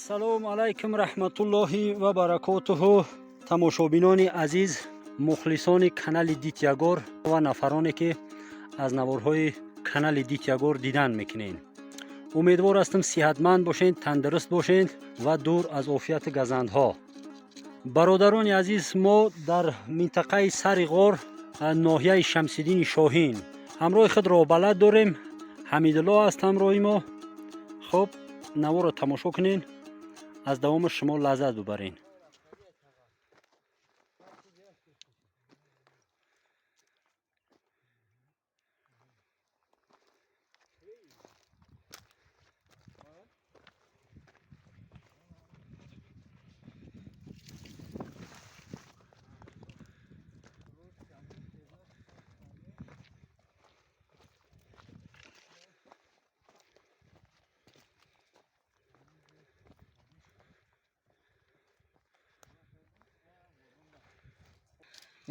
Ассалому алайкум раҳматуллоҳи ва баракотуҳу. Тамошобинони азиз, мухлисони канали Дитягор ва нафароне, ки аз наворҳои канали Дитягор дидан мекунед, умедвор ҳастам, сиҳатманд бошед, тандуруст бошед ва дур аз офияти газандҳо. Бародарони азиз, мо дар минтақаи Сари Ғор, ноҳияи Шамсиддини Шоҳин, ҳамроҳи худ роҳбалад дорем. Ҳамидулло аст ҳамроҳи мо. Хуб, наворро тамошо кунед, аз давомаш шумо лаззат бубаред.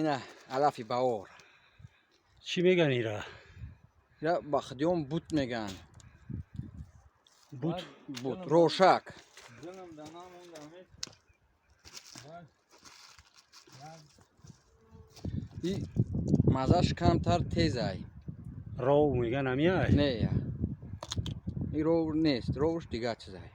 Ина алафи баҳор. Чӣ меган ира? Ира бахдиён бут меган. Бут? Бут, рошак. И маззаш камтар тезай. Ров меган ҳамиай? Не, и ров нест, ровш дигар чизай.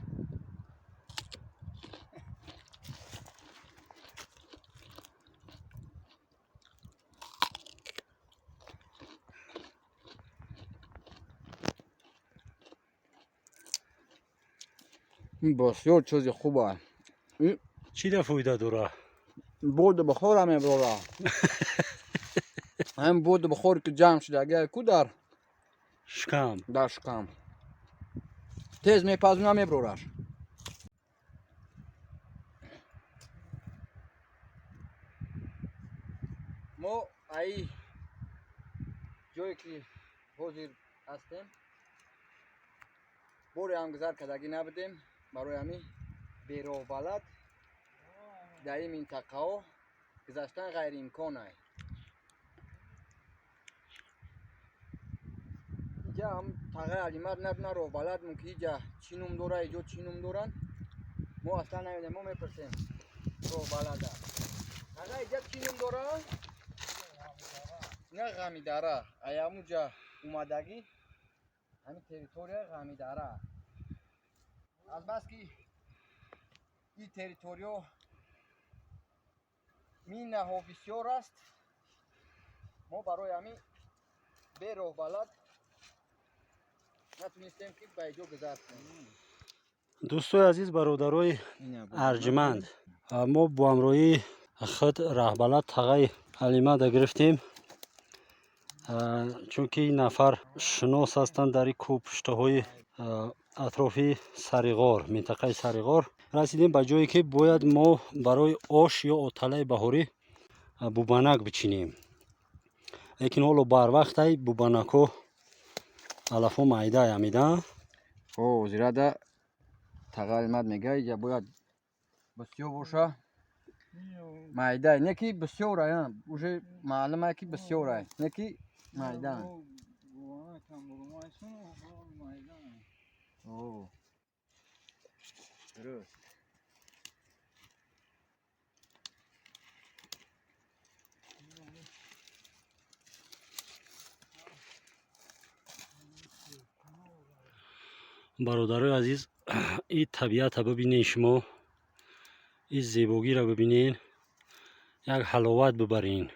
Бисёр чизи хуба. Чӣ да фоида дора? Боду бухора меброра. Ҳам боду бухор, ки ҷамъ шуда ку дар шикам. Дар шикам тез мепазуна, меброраш. Мо аи ҷое, ки ҳозир ҳастем, боре ҳам гузар кардагӣ набудем. Барои ҳамин бероҳбалад дар ин минтақаҳо гузаштан ғайриимкон ай. Иҷа ҳам тағай Алимат надуна, роҳбалад мумкин иҷа чӣ ном дора, иҷо чӣ ном доранд, мо аслан намедонем. Мо мепурсем роҳбалада: тағай, иҷа чӣ ном дора? На, Ғамидара. Аямуҷа омадагӣ, ҳамин территория Ғамидара. Азбаски ин территориё минаҳо бисёр аст, мо барои ҳамин бе роҳбалад натунистем, ки ба иҷо гузар кунем. Дӯстои азиз, бародарои арҷманд, мо бо ҳамроҳии худ раҳбалад тағаи Алимада гирифтем, чунки ин нафар шинос ҳастанд дар ин кӯҳпуштаҳои атрофи Сариғор, минтақаи Сариғор. Расидем ба ҷое, ки бояд мо барои ош ё оталаи баҳорӣ бубанак бичинем, лекин ҳоло барвақтай, бубанакҳо, алафҳо майда ямида. Зирада тағай Алимат мега, иҷа бояд бисёр боша, майдай не, ки бисёрай, уже маълумае, ки бисёрай, не, ки майдан. Дуруст. Бародарои азиз, ин табиата бибинед шумо, ин зебогиро бибинед, як ҳаловат бибарен.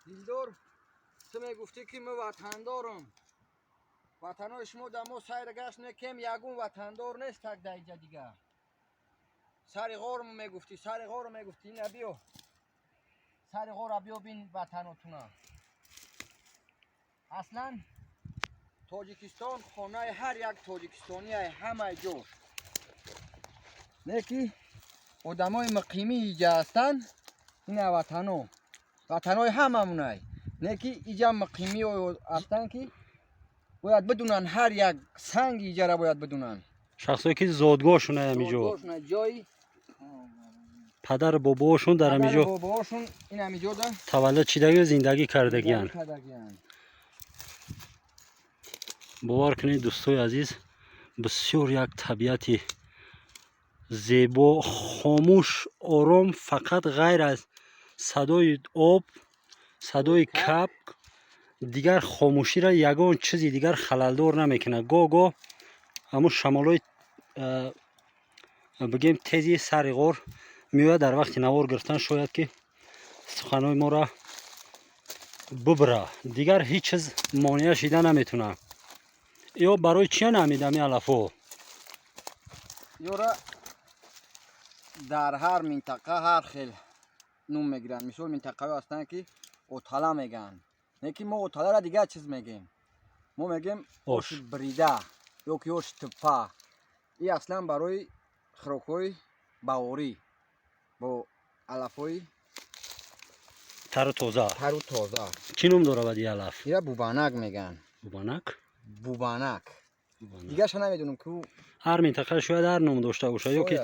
Дилдор, ту мегуфтӣ, ки ман ватандорам. Ватанои шумо да мо сайр гашт мекем, ягон ватандор нест так да иҷа дига. Сари ғор мегуфтӣ, сари ғор мегуфтӣ. Ина биё, сари ғора биё, бин ватанотуна. Аслан Тоҷикистон хонаи ҳар як тоҷикистония, ҳамаи ҷош. Не ки одамои муқимӣ иҷа ҳастанд. Ина ватано, ватанои ҳамамунай, не ки иҷа муқимӣ ҳастанд, ки бояд бидунанд, ҳар як санги иҷара бояд бидунанд. Шахсое, ки зодгоҳшон ҳамиҷо. Зодгоҳшона, ҷои падару бобоошон дар ҳамиҷо. Бобоошон ин ҳамиҷода таваллуд шидагию зиндагӣ кардагиянд. Кардагиянд. Бовар кунед, дӯстои азиз, Бисёр як табиати зебо, хомӯш, ором, фақат ғайр аз садои об, садои кабк, дигар хомӯширо ягон чизи дигар халалдор намекунад. Гоҳ гоҳ ҳамун шамолҳои, бигем, тези сари ғор меояд. Дар вақти навор гирифтан шояд ки суханҳои моро бубра, дигар ҳеҷ чиз монеа шида наметавонад. Ё барои чия намедами алафҳо? Ёра дар ҳар минтақа ҳар хел нум мегиранд. Мисол, минтақаҳо ҳастанд, ки отала мегӯянд, не ки мо оталаро дигар чиз мегӯем. Мо мегӯем оши брида ё ки оши туппа. И аслан барои хӯрокҳои баҳорӣ бо алафҳои тару тоза. Тару тоза. Чӣ ном дора баъди алаф? Ира бубанак мегӯянд. Бубанак. Бубанак. Дигарша намедонам ку. Ҳар минтақа шояд ҳар ном дошта бошад ё ки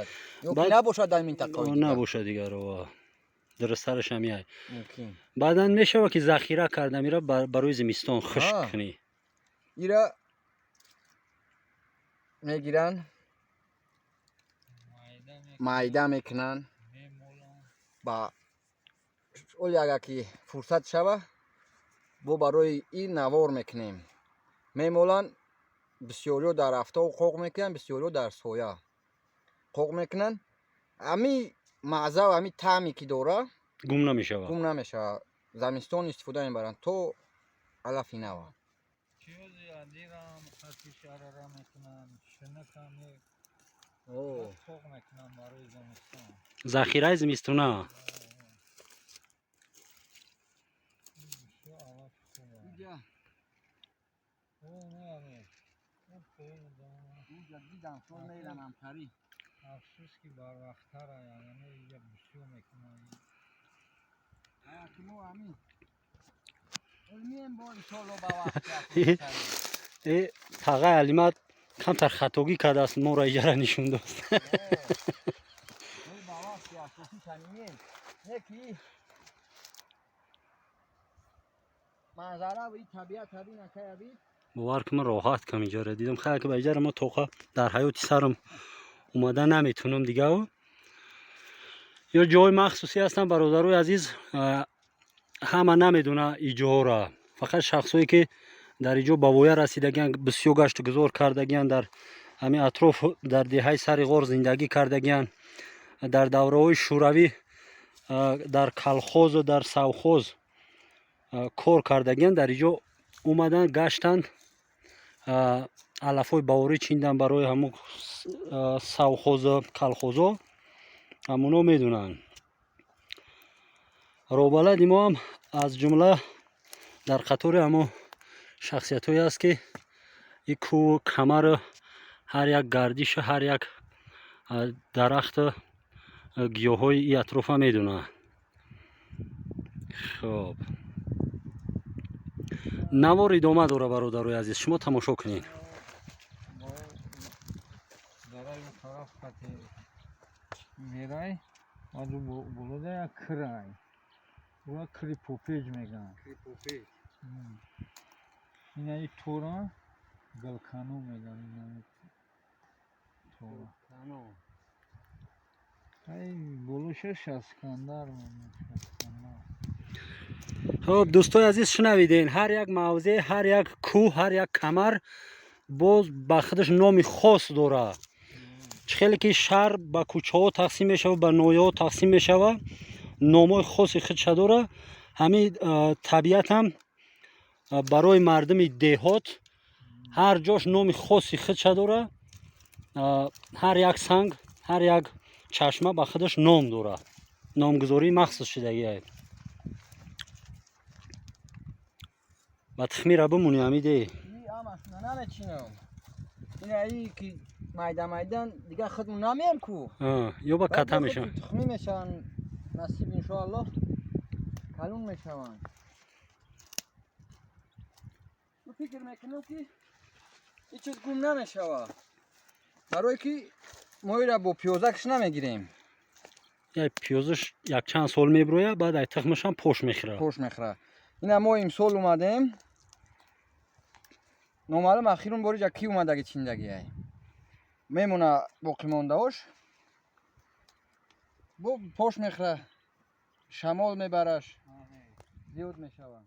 набошад дар минтақаҳои набошад дигар, дурусттараш ҳамияй. Мумкин. Баъдан мешавад ки захира кардам ира барои зимистон хушк кунӣ. Ира мегиранд, майда мекунанд, ба оли агар ки фурсат шава, бо барои ин навор мекунем. Мемоланд, бисёриҳо дар афтоб қоқ мекунанд, бисёриҳо дар соя қоқ мекунанд. Ҳами маъза ва ҳами таъме ки дора гум намешавад. Гум намешавад. Замистон истифода мебаранд то алафи нава. Чизи адирам қатишарара мекунанд, шинаками қоқ мекунанд барои замистон. Захираи зимистона. Бисёр алафи хуб аст. Афсӯс ки барвақттара, яъне иҷа бисёр мекунанд. Тағай Алимат камтар хатогӣ кардааст, моро иҷара нишон дод. Бовар ки ман роҳат кам иҷара дидам. Хайр ки ба иҷара ма тоқа дар ҳаёти сарам омада наметунам дигар. Ё ҷои махсусӣ ҳастанд, бародарои азиз, ҳама намедона иҷоҳоро. Фақат шахсое ки дар иҷо ба воя расидагиянд, бисёр гашту гузор кардагиянд, дар ҳамин атроф, дар деҳаи сари ғор зиндагӣ кардагиянд, дар давраҳои шӯравӣ дар колхозу дар совхоз кор кардагиянд, дар иҷо омаданд, гаштанд, алафҳои баҳорӣ чинданд барои ҳамун совхозу колхозо, ҳамуно медонанд. Роҳбалади мо ҳам аз ҷумла дар қатори ҳамон шахсиятҳое аст, ки ин кӯҳу камару ҳар як гардишу ҳар як дарахту гиёҳҳои ин атрофа медонад. Хоб, навор идома дора, бародарои азиз, шумо тамошо кунед. Мерай баъду болода як кирай, ура кири попеҷ мегӯянд. Инаи тора галкано мегӯянд. Инаи тора ай болоша шасткандар. Хоб, дӯстои азиз, шунавиден, ҳар як мавзеъ, ҳар як кӯҳ, ҳар як камар боз ба худаш номи хос дорад. Чӣ хеле ки шаҳр ба кӯчаҳо тақсим мешавад, ба ноҳияҳо тақсим мешавад, номҳои хоси худша дорад. Ҳамин табиат ҳам барои мардуми деҳот ҳар ҷош номи хоси худша дорад. Ҳар як санг, ҳар як чашма ба худаш ном дорад. Номгузории махсус шудагиа. Ба тухмира бимонӣ, ҳамиде. Намечинам. Инаи ки майда майдан дигар худмон намеем ку. Ё ба ката мешаванд. Тухмӣ мешаванд, насиб иншоаллоҳ калон мешаванд. Ман фикр мекунам ки ин чиз гум намешавад, барое ки мо ира бо пиёзакш намегирем. Як пиёзаш якчанд сол мебирояд, баъд ай тухмашам пош мехӯрад. Пош мехӯрад. Ина мо имсол омадем, номаълум ахирун бориҷа ки омадаги чиндагиай. Мемона боқимондаош, бо пош мехӯра, шамол мебараш, зиёд мешавад.